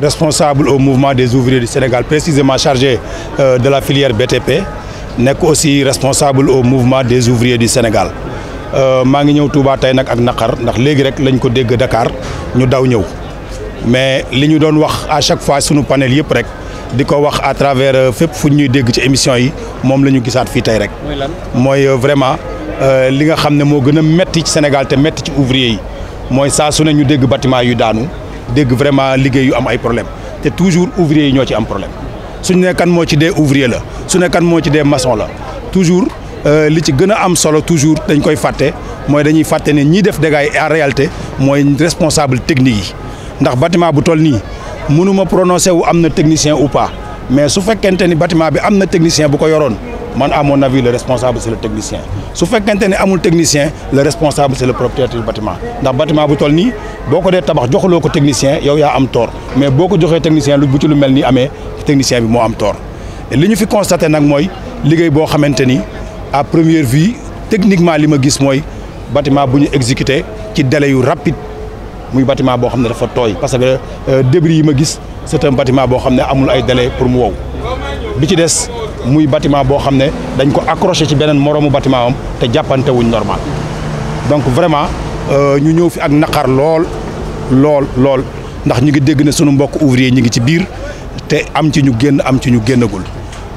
responsable au mouvement des ouvriers du Sénégal, précisément chargé de la filière BTP, nekk aussi responsable au mouvement des ouvriers du Sénégal. maa ngi ñëw Touba tey nag ak naqar ndax léegi rek lañ ko dégg Dakar ñu daw ñëw mais li ñu doon wax à chaque fois sunu panel yëpp rek di ko wax à travers fépp fu ñuy dégg ci émission yi moom la ñu gisaat fii tey rek. mooy vraiment li nga xam ne moo gën a metti ci Sénégal te metti ci ouvrier yi mooy saa su ne ñu dégg bâtiment yu daanu dégg vraiment liggéey yu am ay problème te toujours ouvrier yi ñoo ci am problème suñu ne kan moo ci dee ouvrier la su ne kan moo ci dee maçon la toujours. li ci gën a am solo toujours dañ koy fàtte mooy dañuy fàtte ne ñiy def dégâts yi en réalité mooy responsable technique yi ndax bâtiment bu toll nii mënuma prononcé wu am na technicien ou pas mais su fekkente ni bâtiment bi am na technicien bu ko yoroon man à mon avis le responsable c'est le technicien su fekkente ne amul technicien le responsable c'est le propriétaire du bâtiment ndax bâtiment bu toll nii boo ko dee tabax joxuloo ko technicien yow yaa am tort mais boo ko joxee technicien lu bu ci lu mel ni amee technicien bi moo am tort li ñu fi constaté nag mooy liggéey boo xamante ni à première vue techniquement li ma gis mooy bâtiment bu ñu exécuté ci délai yu rapide muy bâtiment boo xam ne dafa tooy parce que débris yi ma gis c'est un bâtiment boo xam ne amul ay délai pour mu wow bi ci des muy bâtiment boo xam ne dañ ko accroché ci beneen moroomu bâtiment am te jàppante wuñ normal donc vraiment ñu ñëw fi ak naqar lool ndax ñu ngi dégg ne sunu mbokk ouvrier ñi ngi ci biir te am ci ñu génn am ci ñu génnagul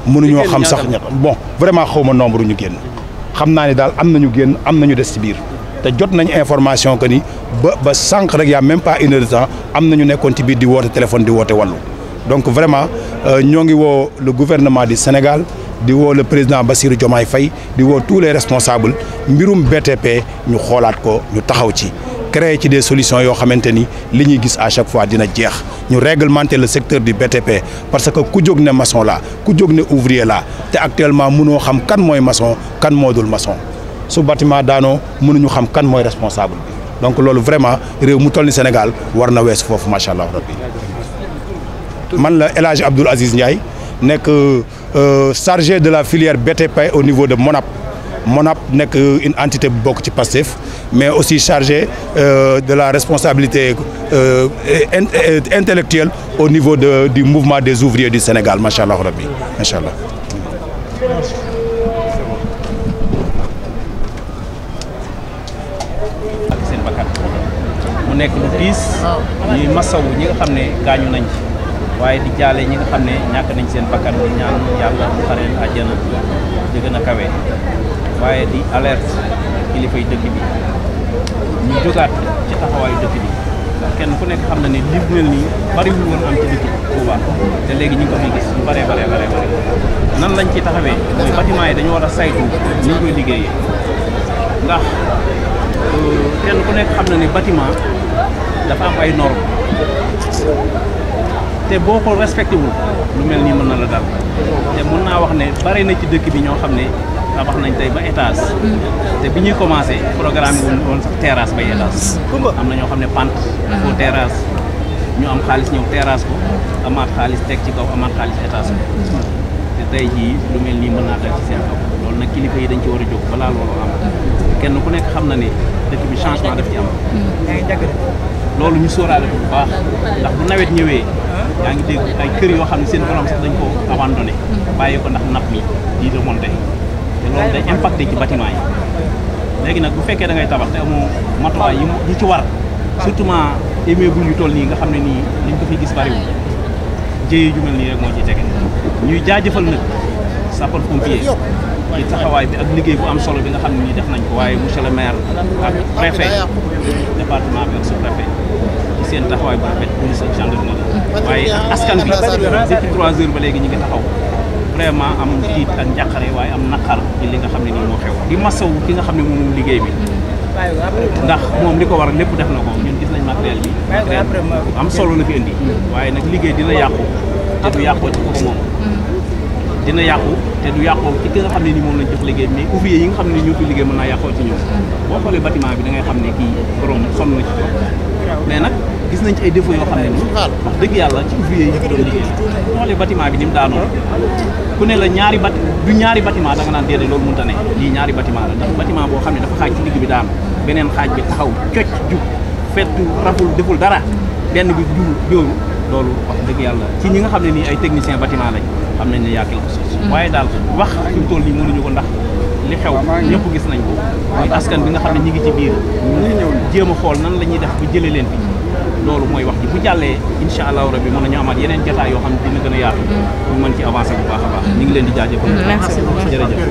mënuñoo xam sax ñett bon vraiment xawma nombre ñu génn xam naa ni daal am nañu génn am nañu des ci biir te jot nañ information que ni ba sànq rek y a même pas une heure de temps am nañu nekkoon ci biir di woote téléphone di woote wàllu donc vraiment ñoo ngi woo le gouvernement du Sénégal di woo le président Bassirou Diomaye Faye di woo tous les responsables mbirum BTP ñu xoolaat ko ñu taxaw ci créer ci des solutions yoo xamante ni li ñuy gis à chaque fois dina jeex ñu réglementer le secteur du BTP parce que ku jóg ne maçon la ku jóg ne ouvrier la te actuellement mënoo xam kan mooy maçon kan moo dul maçon su bâtiment daanoo mënuñu xam kan mooy responsable bi donc loolu vraiment réew mu toll ni Sénégal war na weesu foofu macha allah rabbi man la El Hadj Abdoul Aziz Ndiaye nekk chargé de la filière BTP au niveau de MONAP nekk une entité bu bokk ci Pastef mais aussi chargé de la responsabilité intellectuelle au niveau du mouvement des ouvriers du Sénégal macha allah rabbi macha allah. seen bakkan mu nekk lu tiis ñuy masawu ñi nga xam ne gaañu nañ ci waaye di jaale ñi nga xam ne ñàkk nañ seen bakkan di ñaan yàlla mu xareel àjjana di gën a kawe. waaye di alerte kilifa yi dëkk bi ñu jógaat ci taxawaayu dëkk bi ndax kenn ku nekk xam na ne li mel nii bariwul woon am ci dëkk bi Touba te léegi ñu ngi ko fi gis lu bare nan lañ ci taxawee mooy bâtiment yi dañu war a saytu ni ñu koy liggéeyee ndax kenn ku nekk xam na ne bâtiment dafa am ay normes te boo ko respecté wul lu mel nii mën na la dal te mën naa wax ne bari na ci dëkk bi ñoo xam ne tabax nañ tey ba étage te bi ñuy commencé programme yi woon sax terrasse bay étage am na ñoo xam ne pente foo terrasse ñu am xaalis ñëw terrasse ko amaat xaalis teg ci kaw amaat xaalis étage ko te tey jii lu mel nii mën naa dal ci seen kaw loolu nag kilifa yi dañ ci war a jóg balaa loolu am kenn ku nekk xam na ne dëkk bi changement daf ci am loolu ñu sóoraale ko bu baax ndax bu nawet ñëwee yaa ngi dégg ay kër yoo xam ne seen borom sax dañ ko abandonné bàyyi ko ndax napp mi di remonté te loolu day impacté ci bâtiment yi léegi nag bu fekkee da ngay tabax te amoo matuwaay yi ci war surtout immeuble yu toll nii nga xam ne nii liñ ko fi gis bariwul jéye ju mel nii rek moo ciy tege ñuy jaajëfal nag sapeur pompier ci taxawaay bi ak liggéey bu am solo bi nga xam ne nii def nañ ko waaye monsieur le maire ak préfet département bi ak sous-préfet ci seen taxawaay bu rafet police ak gendarmerie waaye askan bi depuis 3 heures ba léegi ñu ngi taxaw vraiment am tiit ak njàqare waaye am naqar ci li nga xam ne nii moo xew di masawu ki nga xam ne moom liggéey bi ndax moom li ko war lépp def na ko ñun gis nañ matériel bi am solo la fi indi waaye nag liggéey dina yàqu te du yàqoo ci ko moom dina yàqu te du yàqoo ci ki nga xam ne ni moom lañ jox liggéey mais ouvrier yi nga xam ne ñoo fi liggéey mën naa yàqoo ci ñoom boo xoolee bâtiment bi da ngay xam ne kii borom sonn na ci mais nag gis nañ ci ay défauts yoo xam ne ni wax dëgg yàlla ci ouvrier yi doon liggéey xoolee bâtiment bi ni mu daanoo ku ne la ñaari bâtiment da nga naan déedéet loolu mënta ne lii ñaari bâtiment la ndax bâtiment boo xam ne dafa xaaj ci digg bi daanu beneen xaaj bi taxaw cocc jub fettu raful deful dara benn bi jur jóoru loolu wax dëgg yàlla ci ñi nga xam ne nii ay technicien bâtiment lañ xam nañ ne yaa quelque chose waaye daal wax fi mu toll nii mënuñu ko ndax li xew ñëpp gis nañ ko muy askan bi nga xam ne ñi ngi ci biir ñu jéem a xool nan la ñuy def bu jëlee leen fi loolu mooy wax ji bu jàllee incha allahu rabbi mën nañu amaat yeneen jotaay yoo xam ne dina gën a yaatu ñu mën ci avancer bu baax a baax ñu ngi leen di jaajëfal jërëjëf